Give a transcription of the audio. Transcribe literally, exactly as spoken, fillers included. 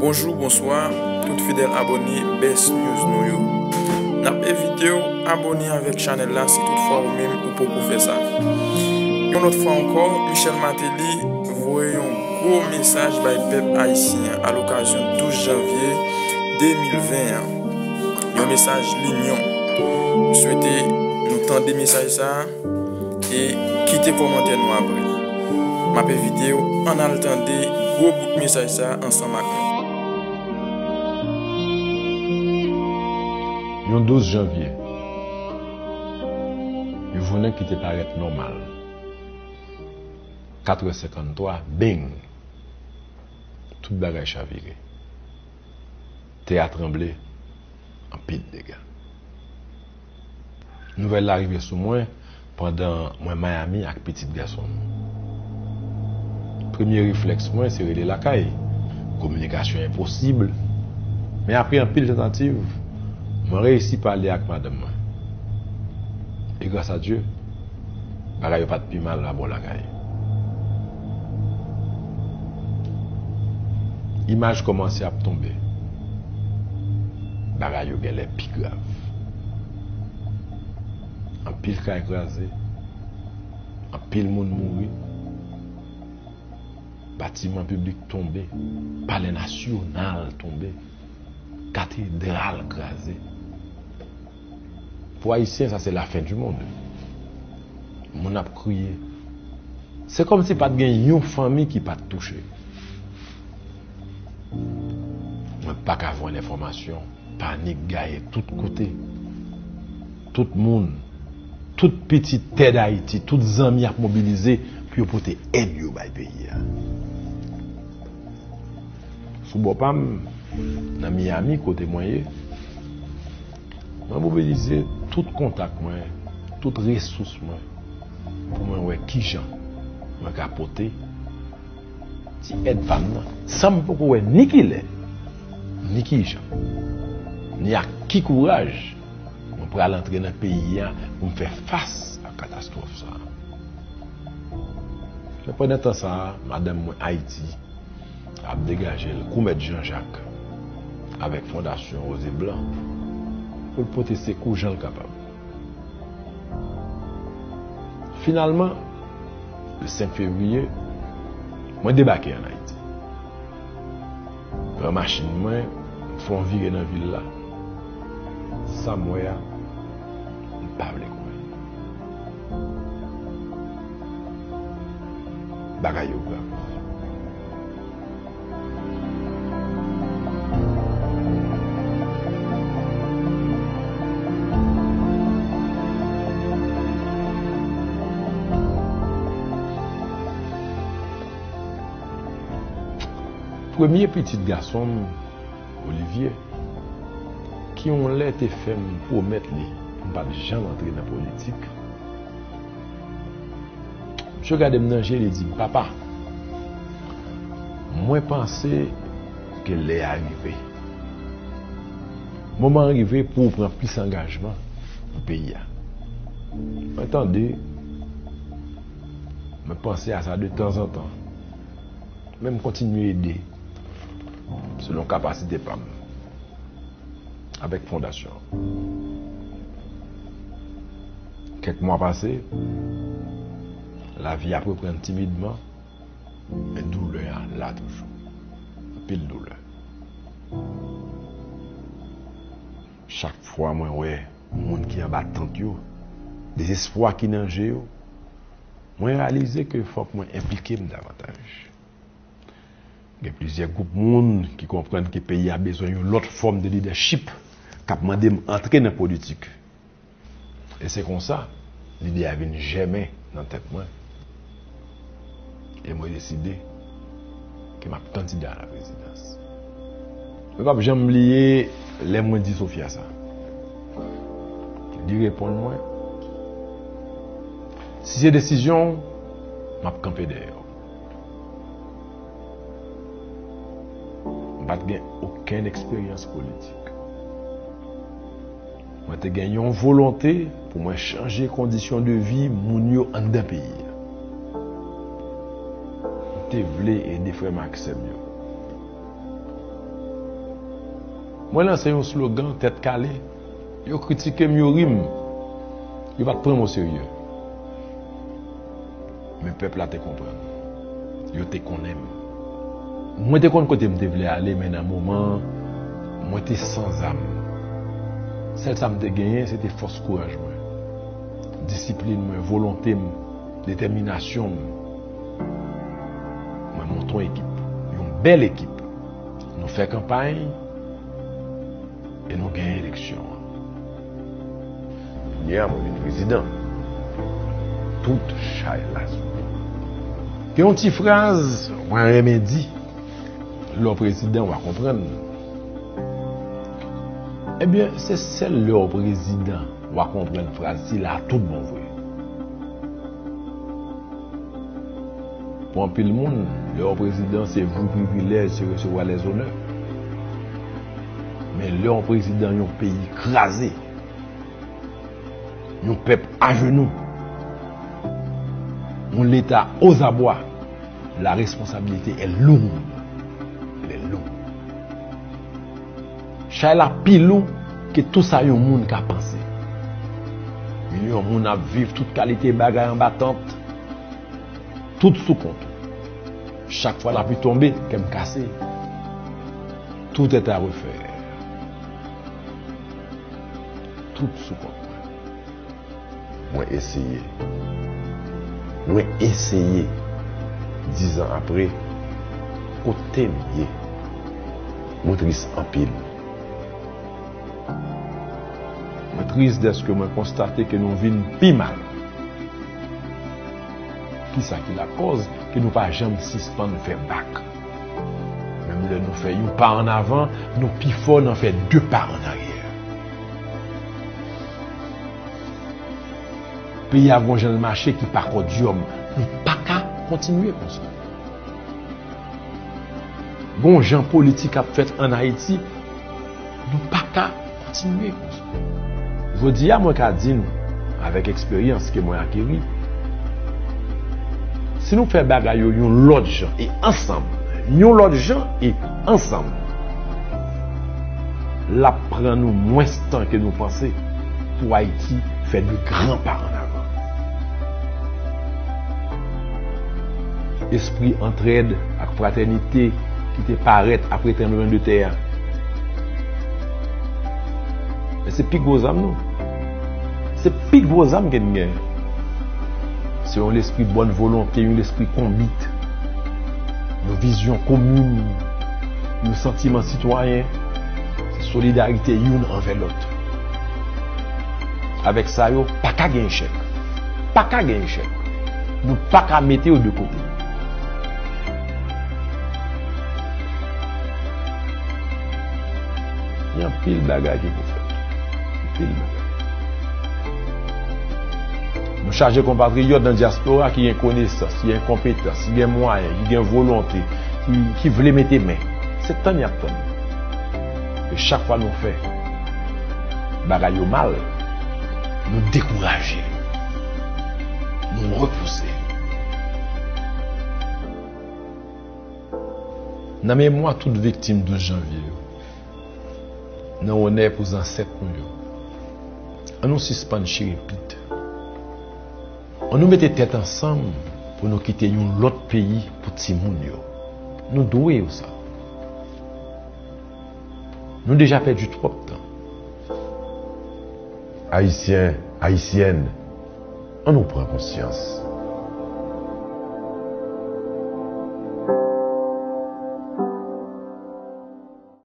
Bonjou, bonswa, tout fidèl abòne Best News nou yo. N ap envite w abòne avèk chanèl la si toutfwa ou menm ou poko fè sa. Yon lòt fwa ankò, Michel Martelly voye yon gwo mesaj bay pèp ayisyen an alokazyon douz janvye de mil ven an. Yon mesaj linyon. M swete nou tande mesaj sa a e kite kòmantè nou apre. M ap envite w ann al tande gwo bout mesaj sa a ansanm ak mwen. Yon douz janvye, yon jounen ki te parèt nòmal. Katrè senkanntwa, beng! Tout bagay chavire. Tè a tranble, anpil dega. Nouvèl la rive sou mwen pandan mwen Miami ak pitit gason m. Premye reflèks mwen se rele lakay. Kominikasyon enposib. Men apre anpil tantativ, mwen reyisi pale ak madanm mwen. E gras a Dye, bagay yo pa t pi mal labò lakay. Imaj kòmanse ap tonbe. Bagay yo genlè pi grav. Anpil kay kraze, anpil moun mouri, batiman piblik tonbe, palè nasyonal tonbe, katedral kraze. Pou Ayisyen, sa se lafen di mond. Moun ap kriye. Se kòmsi pa t gen yon fanmi ki pa t touche. Mwen pa ka jwenn enfòmasyon. Panik gaye tout kote. Tout moun, tout pitit tè Dayiti, tout zanmi ap mobilize pou yo pote èd yo bay peyi a. Sou bò pa m, nan Miami, kote mwen ye, mwen mobilize tout kontak mwen, tout resous mwen, pou mwen wè kijan mwen ka pote ti èd pa m nan, san m poko wè ni kilè, ni kijan, ni ak ki kouraj mwen pral antre nan peyi a pou m fè fas ak katastwòf sa a. Men pandan tan sa a, madanm mwen Ayiti ap degaje l kou Mèt Jan Jak avèk Fondasyon Woze Blan pou l pote sekou jan l kapab. Finalman, le senk fevriye, mwen debake ann Ayiti. Pran machin mwen, m fè yon vire nan vil la. Sa m wè a, m pa vle kwè. Bagay yo grav. Premye pitit gason m, Olivier, ki yon lè te fè m pwomèt li pou m pa t janm antre nan politik, misye gade m nan je, li di m, "Papa, mwen panse ke lè a rive. Moman an rive pou w pran plis angajman pou peyi a." Mwen tande, mwen panse a sa de tanzantan. Men m kontinye ede selon kapasite pa m avèk fondasyon an. Kèk mwa pase, lavi ap reprann timidman, men doulè a la toujou. Anpil doulè. Chak fwa mwen wè moun ki anba tant yo, dezespwa ki nan je yo, mwen reyalize ke fòk mwen enplike m davantaj. Gen plizyè gwoup moun ki konprann ke peyi a bezwen yon lòt fòm de lidèchip k ap mande m antre nan politik. E se konsa, lide a vin jèmen nan tèt mwen. E mwen deside ke m ap kandida a la prezidans. Mwen p ap janm bliye lè mwen di Sofia sa. Li reponn mwen, "Si se desizyon w, m ap kanpe dèyè w." M pa t gen okenn eksperyans politik. Mwen te gen yon volonte pou mwen chanje kondisyon de vi moun yo anndan peyi a. M te vle ede frè m ak sè m yo. Mwen lanse yon slogan tèt kale. Yo kritike m, yo ri m. Yo pa t pran m oserye. Men pèp la te konprann. Yo te konnen m. Mwen te konn kote m te vle ale, men nan moman an, mwen te san zam. Sèl sa m te genyen, se te fòs kouraj mwen, disiplin mwen, volonte m, detèminasyon m. Mwen monte yon ekip, yon bèl ekip. Nou fè kanpay e nou genyen eleksyon an. Kounye a, mwen vin prezidan. Tout chay la sou mwen. Gen yon ti fraz mwen renmen di, lè w prezidan, w a konprann. Ebyen, se sèl lè w prezidan w a konprann fraz sila a tout bon vre. Pou anpil moun, lè w prezidan, se vou privilèj, se resevwa lèzonè. Men lè w prezidan yon peyi kraze, yon pèp ajenou, yon leta ozabwa, la responsabilité est lourde. Elle est lourde. Chay la pi lou ke tou sa yon moun ka panse. Milyon moun ap viv tout kalite bagay anba tant. Tout sou kont ou. Chak fwa lapli tonbe, kè m kase. Tout est à refaire. Tout sou kont mwen. Mwen eseye. Mwen eseye. Dizan apre, kote m ye? Mwen tris anpil. Mwen tris dèske mwen konstate ke nou vin pi mal. Kisa ki lakòz ke nou pa janm sispann fè bak? Menm lè nou fè yon pa annavan, nou pi fò nan fè de pa annaryè. Peyi a gon jan l mache ki pa kòdyòm. Nou pa ka kontinye konsa. Gon jan politik ap fèt ann Ayiti, nou pa ka kontinye konsa. Jodi a, mwen ka di nou, avèk eksperyans ke mwen akeri, si nou fè bagay yo yon lòt jan e ansanm, yon lòt jan e ansanm, l ap pran nou mwens tan ke nou panse pou Ayiti fè de gran pa annavan. Espri antrèd ak fratènite ki te parèt apre tranblemann de tè a. Men se pi gwo zam nou. Se pi gwo zam ke n gen. Se yon lespri bòn volonte, yon lespri konbit, yon vizyon komin, yon santiman sitwayen. Se solidarite youn anvè lòt. Avèk sa yo, pa ka gen echèk. Pa ka gen echèk. Nou pa ka mete yo de kote. Gen anpil bagay ki pou fèt. Anpil bagay. Nou chaje konpatriyòt nan dyaspora ki gen konesans, ki gen konpetans, ki gen mwayen, ki gen volonte, ki, ki vle mete men. Se tann y ap tann. E chak fwa nou fè bagay yo mal, nou dekouraje, nou repouse. Nan memwa tout viktim douz janvye yo, nan onè pou zansèt nou yo, ann nou sispann chire pit. Ann nou mete tèt ansanm pou nou kite yon lòt peyi pou timoun yo. Nou dwe yo sa. Nou deja pèdi twòp tan. Ayisyen, Ayisyèn, ann nou pran konsyans.